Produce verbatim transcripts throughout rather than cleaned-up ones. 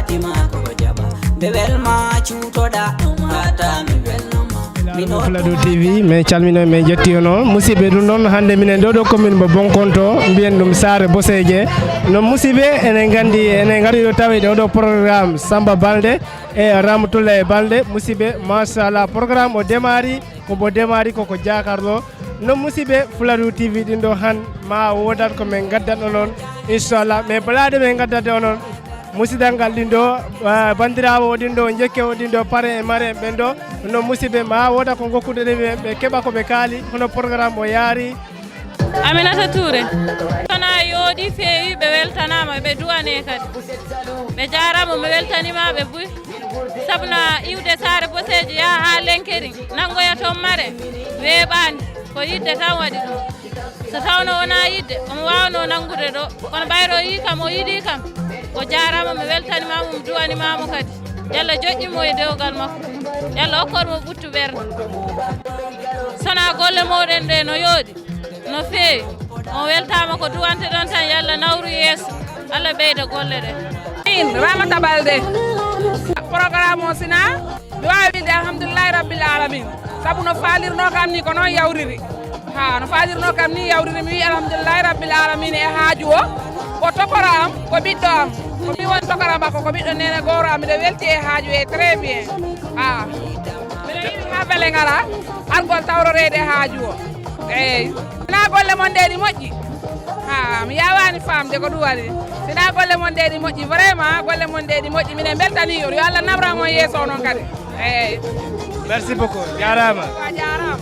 Tima ko jaɓa. Nde welma cuutoɗa, ɗum hatta mi welnoma. Mino Fuladu T V, min calmino, min jetti on. Musidɓe, ɗum ɗon hannde minen ɗo ɗo commune mo Bonkonto, mbiyen ɗum Saare Boseeje. Non musidɓe, enen nganndi, enen ngari ɗo tawi ɗo ɗo programme Samba Balde e Ramatoulaye Balde. Musidɓe, machallah, programme o démarri, ko mbo démarri koko jaakarlo. Non musidɓe, Fuladu T V ɗin ɗo han ma woodat ko min ngaddat onon, inchallah. Mais balaa de min ngaddat onon, musidal ngal ɗin ɗo, ah, banndiraawo o ɗin ɗo, jekke o ɗin ɗo, pare e mare ɓen ɗo. Non musidɓe, ma wooda ko ngokkude ɓe, ɓe keɓa ko ɓe kaali, hono programme o yaari. Aminata Touré. Sona yooɗi feewi, ɓe weltanaama, ɓe duwane kadi. Ɓe jaaraama, mi weltaniima ɓe buy. Sabu na iwde Saare Boseejo yaha haa Lenkeri, nanngoya toon mare, weeɓaani. Ko yiɗde tan waɗi ɗum. So tawno wonaa yiɗde, omo waawnoo nanngude ɗo. Kono ɓayro o yii kam, o yiɗii kam. O jaaraama, mi weltaniima mo, mi duwaniima mo kadi. Yo Allah joƴƴin mo e dewgal makko. Yo Allah okkor mo ɓuttu ɓernde. Sona golle mooɗon ɗe no yooɗi, no feewi. On weltaama ko duwante ɗon tan, yo Allah nawru yeeso. Allah ɓeyda golle ɗe. Min, Ramata Balde. Programme o sina, mi waawi wiide alhamdulillahi rabbil alamin. Sabu no faalirno kam ni ko noon yawriri. Ha, no faalirno kam ni yawriri, mi wi alhamdulillahi rabbil alamin e haaju o. Ko tokora am, ko ɓiɗɗo am. Ko mi woni tokora makko, ko ɓiɗɗo neene gooro am. Miɗo welti e haaju e très bien. Ha. Miɗo yiɗi haa bele ngara, argol tawtoreede haaju o. Eey. Sinaa golle mon ɗe ɗi moƴƴi. Ha, mi yaawaani faamde ko ɗum waɗi. Sinaa golle mon ɗe ɗi moƴƴi, vraiment, golle mon ɗe ɗi moƴƴi. Minen mbeltanii on. Yo Allah nawran on yeeso noon kadi. Eey. Merci beaucoup. Jaaraama. A jaaraama.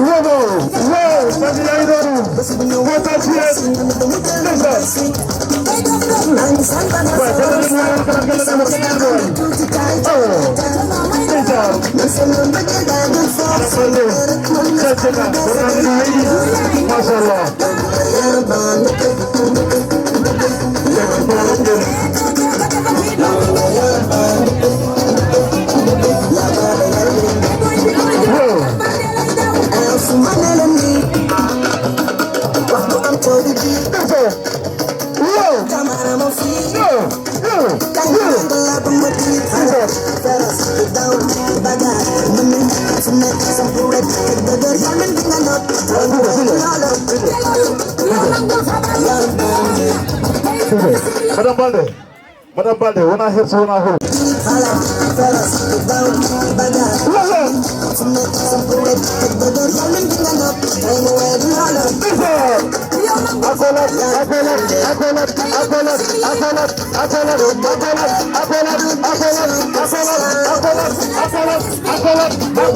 Bravo, bravo, Fadi Aïdara. Wota pièce. Ndeysaan. Waay, gala leen waay, gala leen waay. Oh. Ndeysaan. Machallah. Madame Balde. Madame Balde, wona herso, wona hol. Akolat, akolat, akolat, akolat, akolat, akolat, akolat, akolat, akolat, akolat, akolat, akolat, akolat, akolat,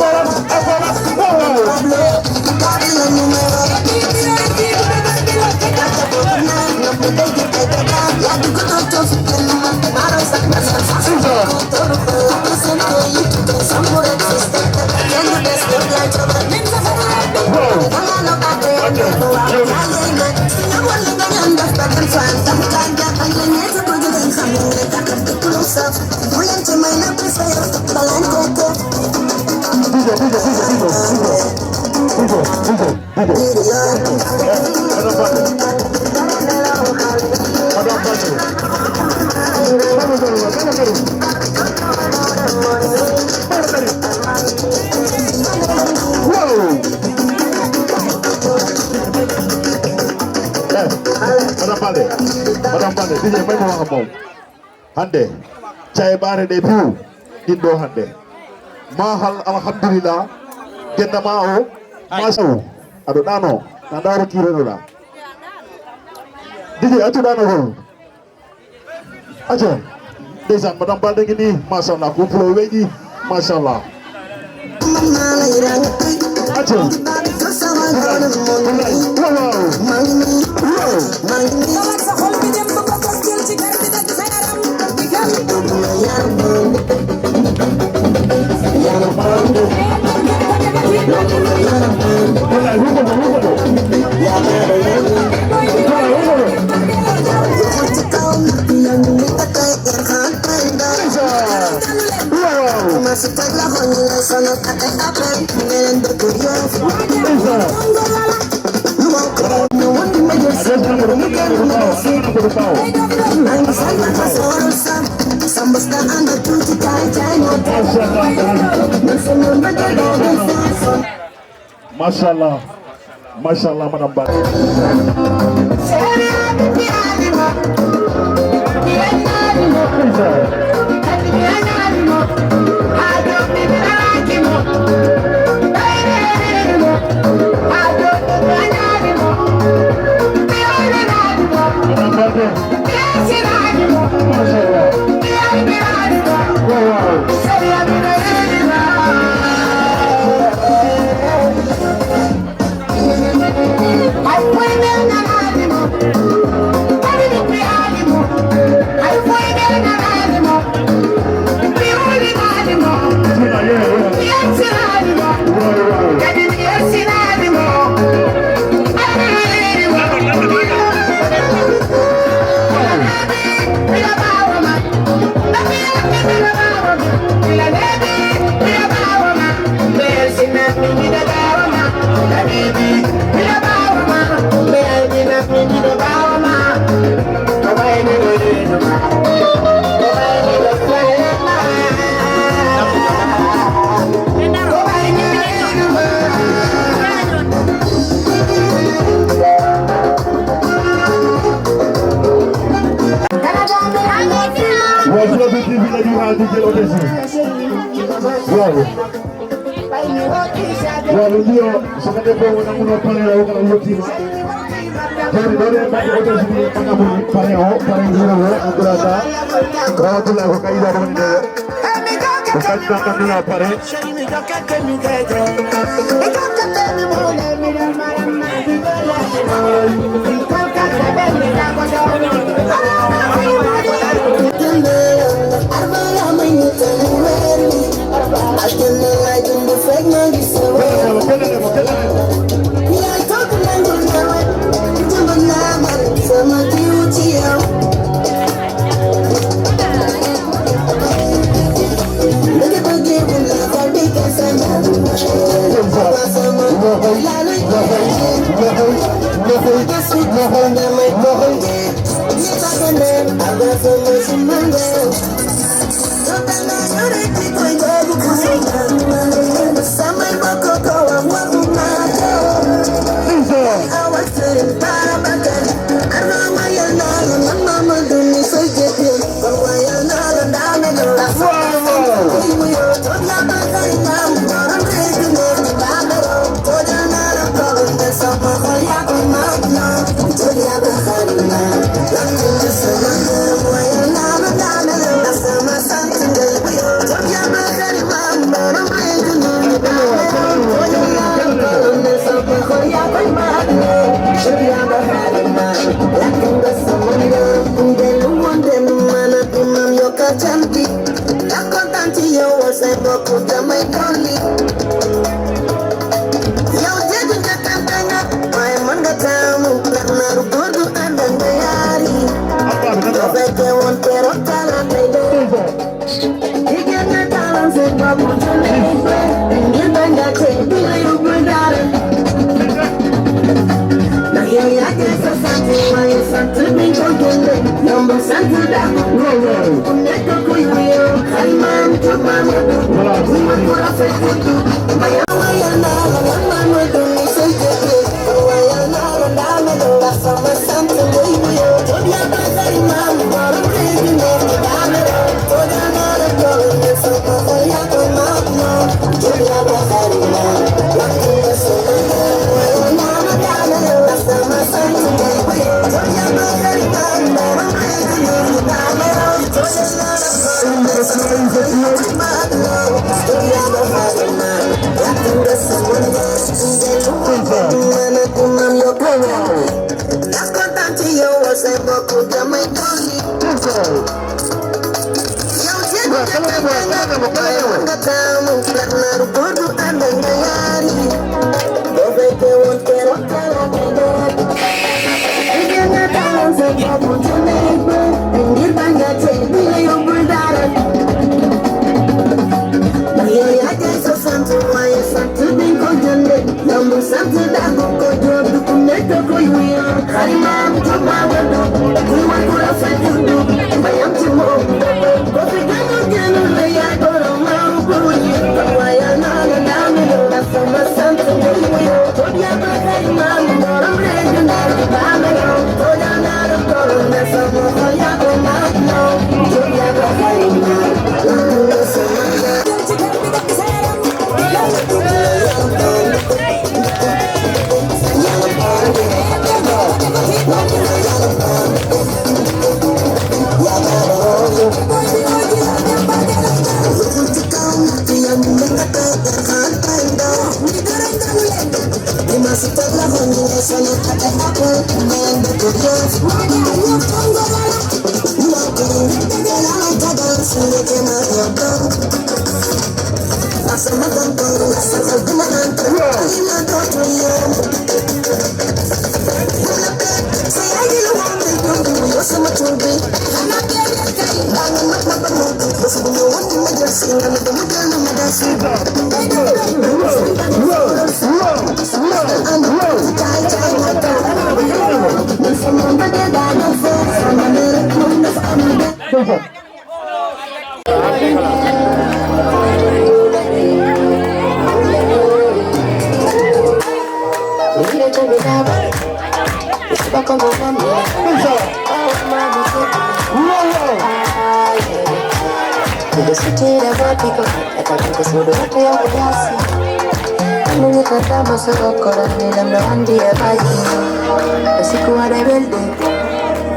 akolat, akolat, akolat. Madame Balde, Madame Balde, D J, may mo wax ak moom. Hannde, caye ɓaare ɗe piw, ɗin ɗo hannde. Ma hal, alhamdulillah. Kenda ma o, masaw. Aɗo ɗano, na ndaro kirenoɗa. Digi, accu ɗano gol. Acca. Ndeysaan, Madame Balde ngi nii, machallah, ko pulo weƴi, machallah. Acca. Wow, wow. Wow. Machallah. Machallah, Madame Ba. Waaw, Fuladu T V la ñu xaar di jël hôtesse bi. Waaw. Waaw, le ndio, so ko defee wona mun a pare o kala yottima. Joni ɗo ɗe mbaɗi hôtesse bi, mbaɗa mun pare o, pare njiro o, encourage. Rahmatullah ko kayda woni ɗo. Ko kayda kam ni a pare.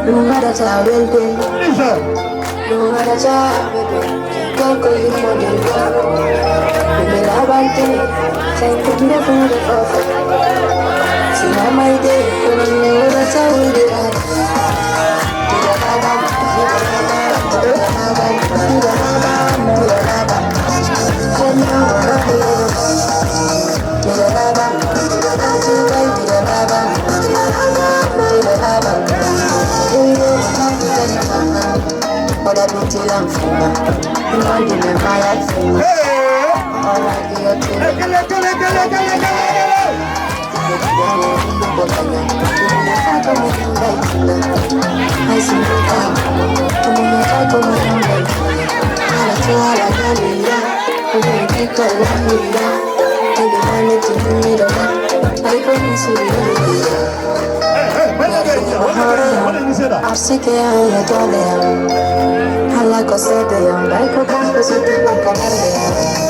Ɗum waɗata welde, ɗum waɗata welde. Kanko yummoɗen ko ɓe laɓante, tawi ko ɓe fuuɗe fof. Sina mayde, kono mi wurata wulde. Arsike an e doole am, hala ko seede am, bay ko kanko suddi ko kanande am.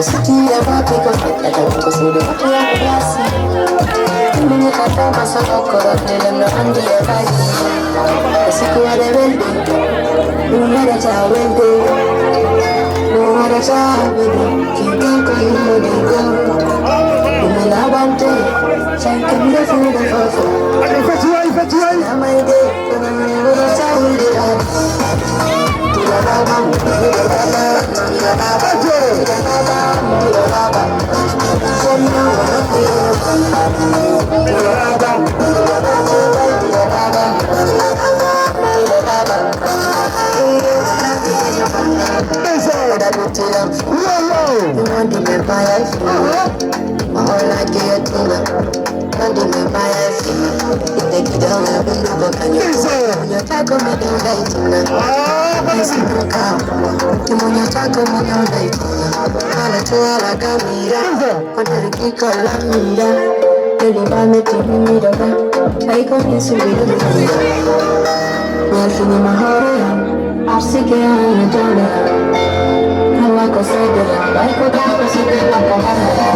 Siti e baaki ko feƴƴata ko suudu ko tuyaako yaasi. Ɗum ni ka taw ko soɗo ko rokne len no anndi e baaji. E siku waɗe welɗe. Ɗum waɗata welɗe. Ɗum waɗata welɗe. Kin kanko yimɓe ɗen goo. Ɗum e laaɓante. Sanke mi refude fofo. Aɗa foti wayi, foti wayi. Amayde. Wow, wow. Arsike an e jole. Hawa ko sede, bai ko da ko sede na ko hande.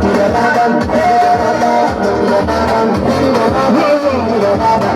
Dira baba, dira baba, dira baba, dira baba, dira baba.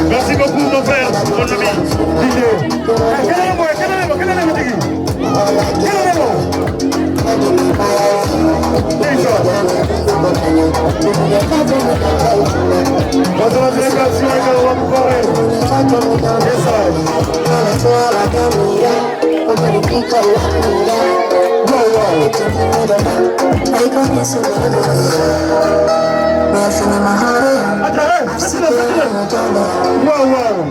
Merci beaucoup, mon frère, mon ami. Didier. Hey, quel est le mot, quel est le mot, quel est le mot, Didier? Quel est le mot? Bonjour, la délégation, et on va vous parler. Yes, I. Wow, wow.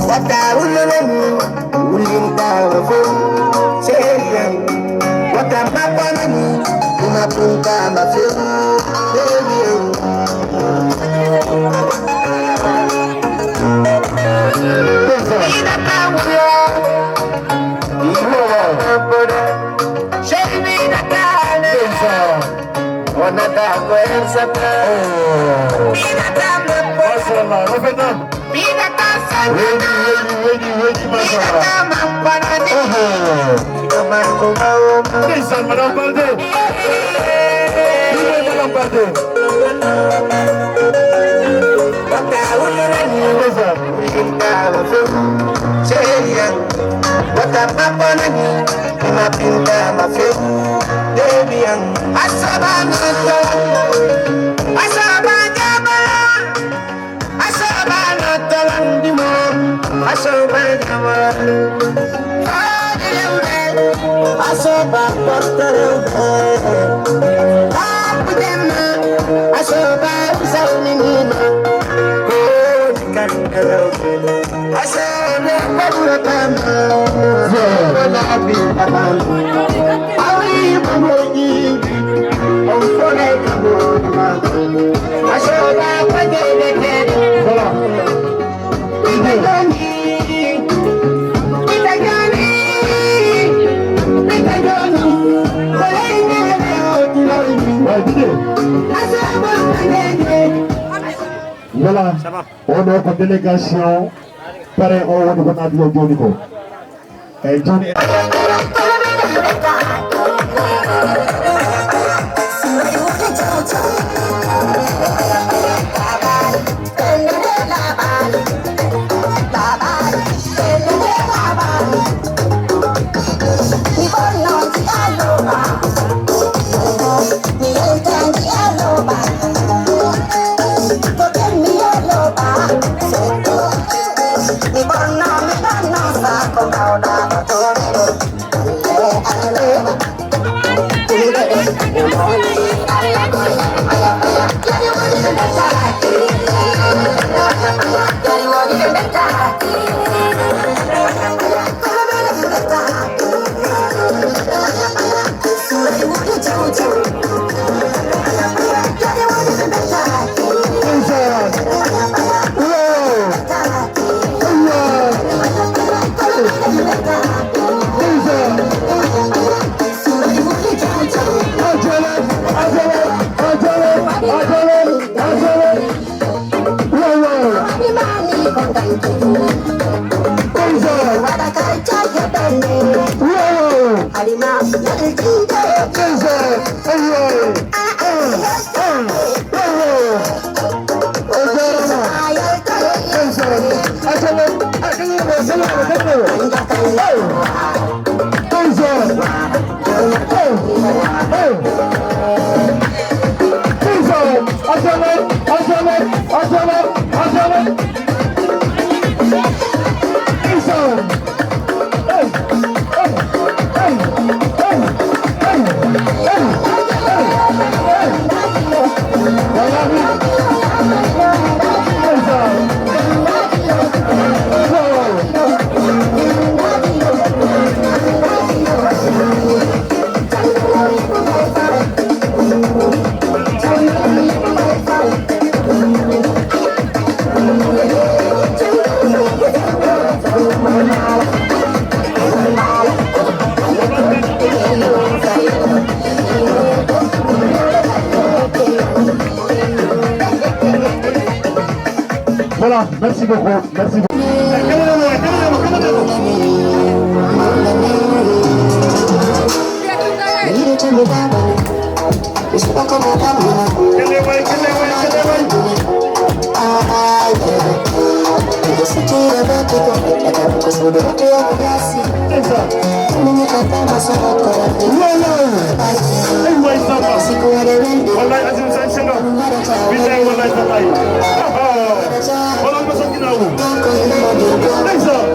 Wata wululani, wulinta wafo, seyan. Wata mapanani, imapunta mafio, seyan. Oh. Machallah, rafet na. Weeɗi, weeɗi, weeɗi, weeɗi, machallah. Oho. Ndeysaan, Madame Baldé. Ɗum mooy Madame Baldé. Ndeysaan. Asaba na to, asaba jaba, asaba na to, asaba jaba. Asaba portarewbe, apudema, asaba usaunimima. Voilà. Voilà. Oɗo ko délégation pare o woni ko naati o joni ko. Eyyi, joni Voilà, merci beaucoup. Merci beaucoup. Wallahi, Azim Sanchenga. Billahi, wallahi, tallahi. Aha. Wala ma sokki na wu. Ndeysaan.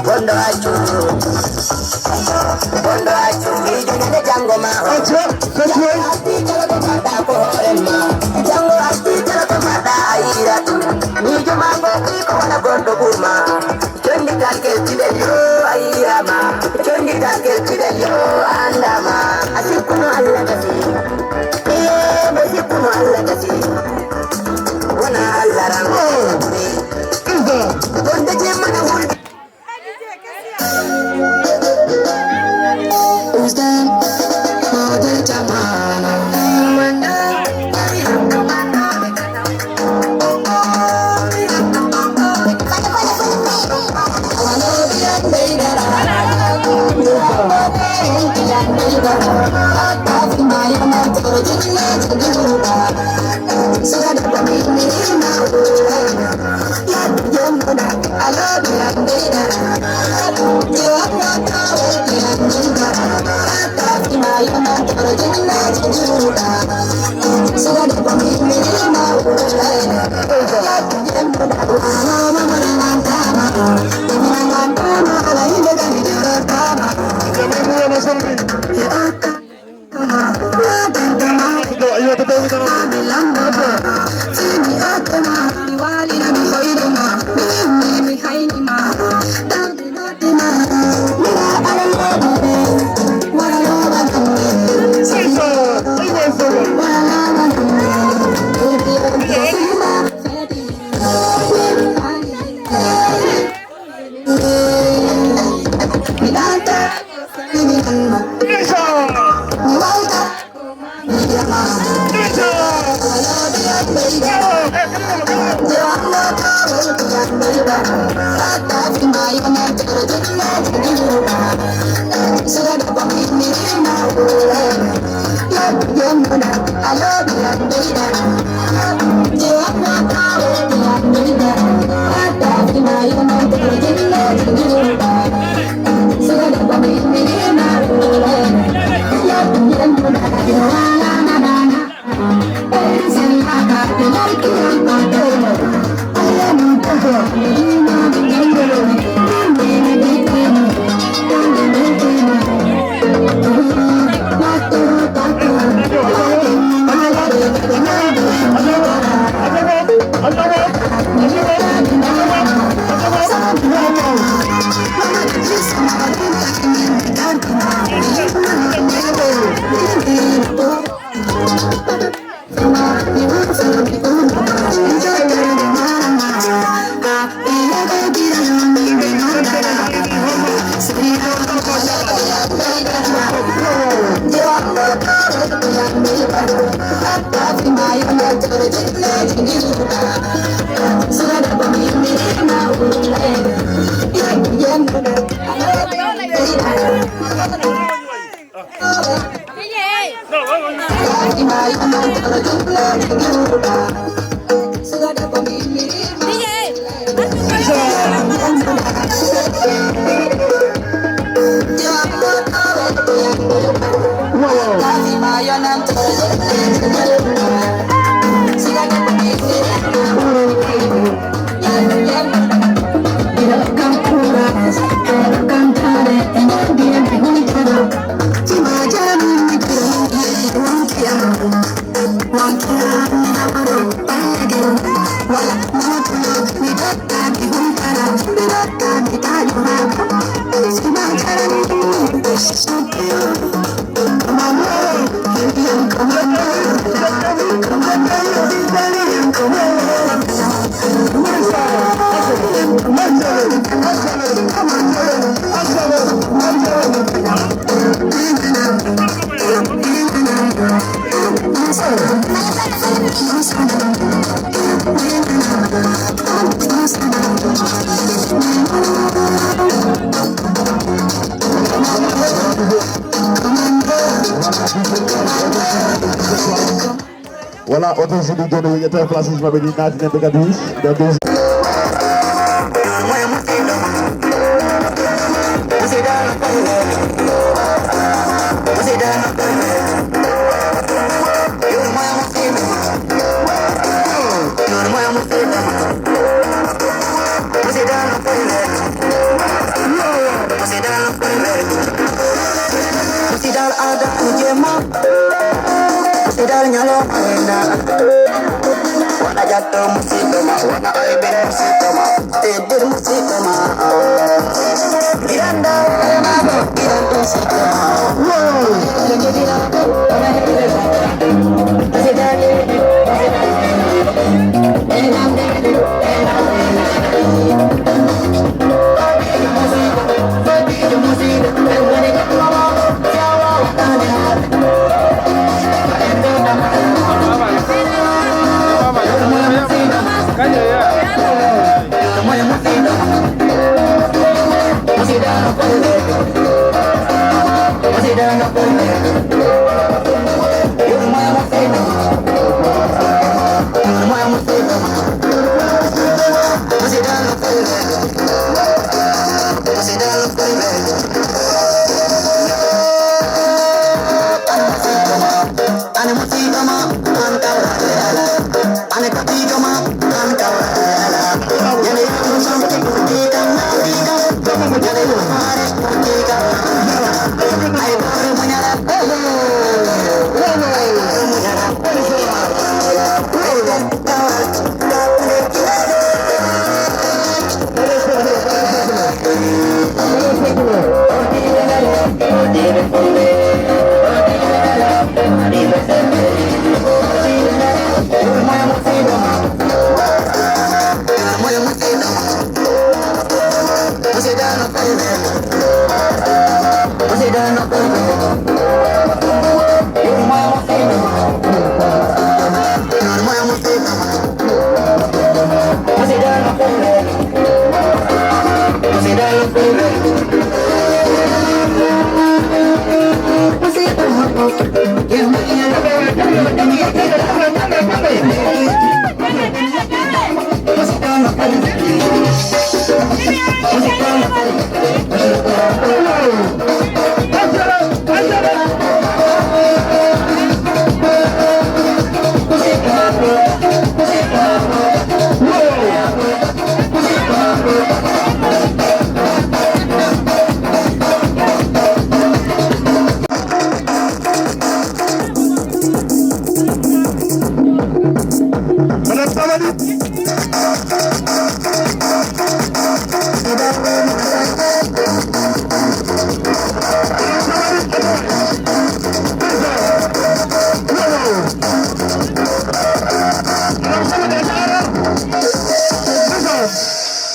Bondo accu, bondo accu, mijo ñande jango ma. Accu, accu. Jango asti kala ko mbaɗɗa ko hoore ma. Jango asti kala ko mbaɗɗa a yiira ɗum. Mijo ma ngo ɓi ko wona goɗɗo ɓurma. Condi kalkel tiɗel yo a yiirama. Condi kalkel tiɗel yo a andama. A sikkuno Allah gasi. Ee, mo sikkuno Allah gasi. Wona Allah ran. Bonde jemmana wulde. Voilà, oto so ɗum joni wiƴata places maɓɓe ɗi naatinen ɓe kadi. Nder deux. Sidal ada jema. Sidal nyalo enda. Wana jato musitoma, wana aibe musitoma. Tedir musitoma. Iranda, iranda, iranda musitoma.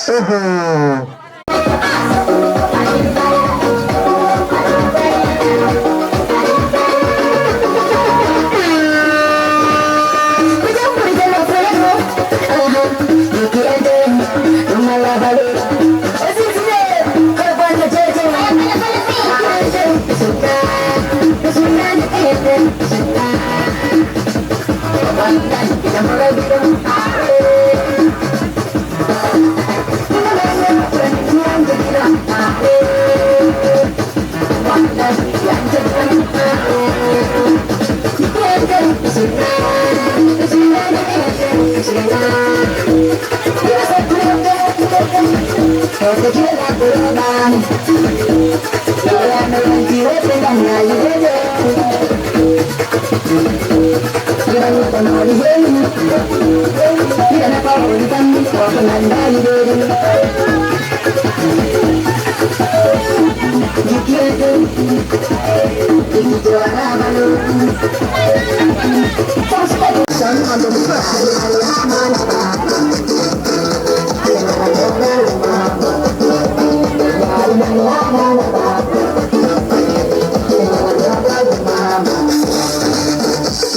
Oho.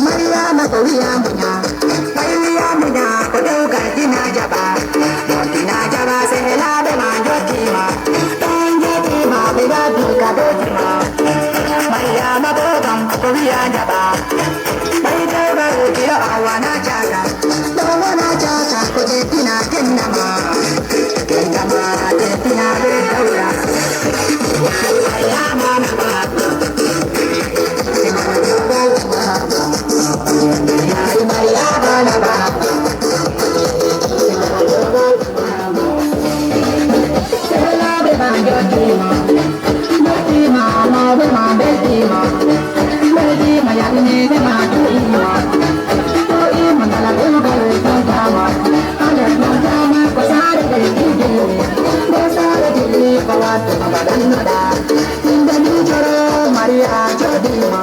Mariama ko wiyaama ɲaa, ɓay wiyaama ɲaa ko dewgal dina jaɓa. Ɗon dina jaɓa, sehelaaɓe ma njottiima, ɓe njottiima, ɓe ngaddi kadooji ma. Mariama ko kam ko wiya jaɓa, ɓay dewgal kilo a wana caaka. Ɗo wona caaka ko jeetina gennama. Gennama jeetina be dawla. Mariama na ba. Mariama na ba. Sehelaaɓe ma njottiima. Beltima, mawɓe ma beltima. Beltima, yalniiɓe ma du'ima. Du'ima, ngala ɓe ma kala tontaama. Ande tontaama ko saare ɓe tigi. Nde saare tigi ko wattu ko baɗannoɗa. Yimɓe mi joro, Mariya jooɗiima.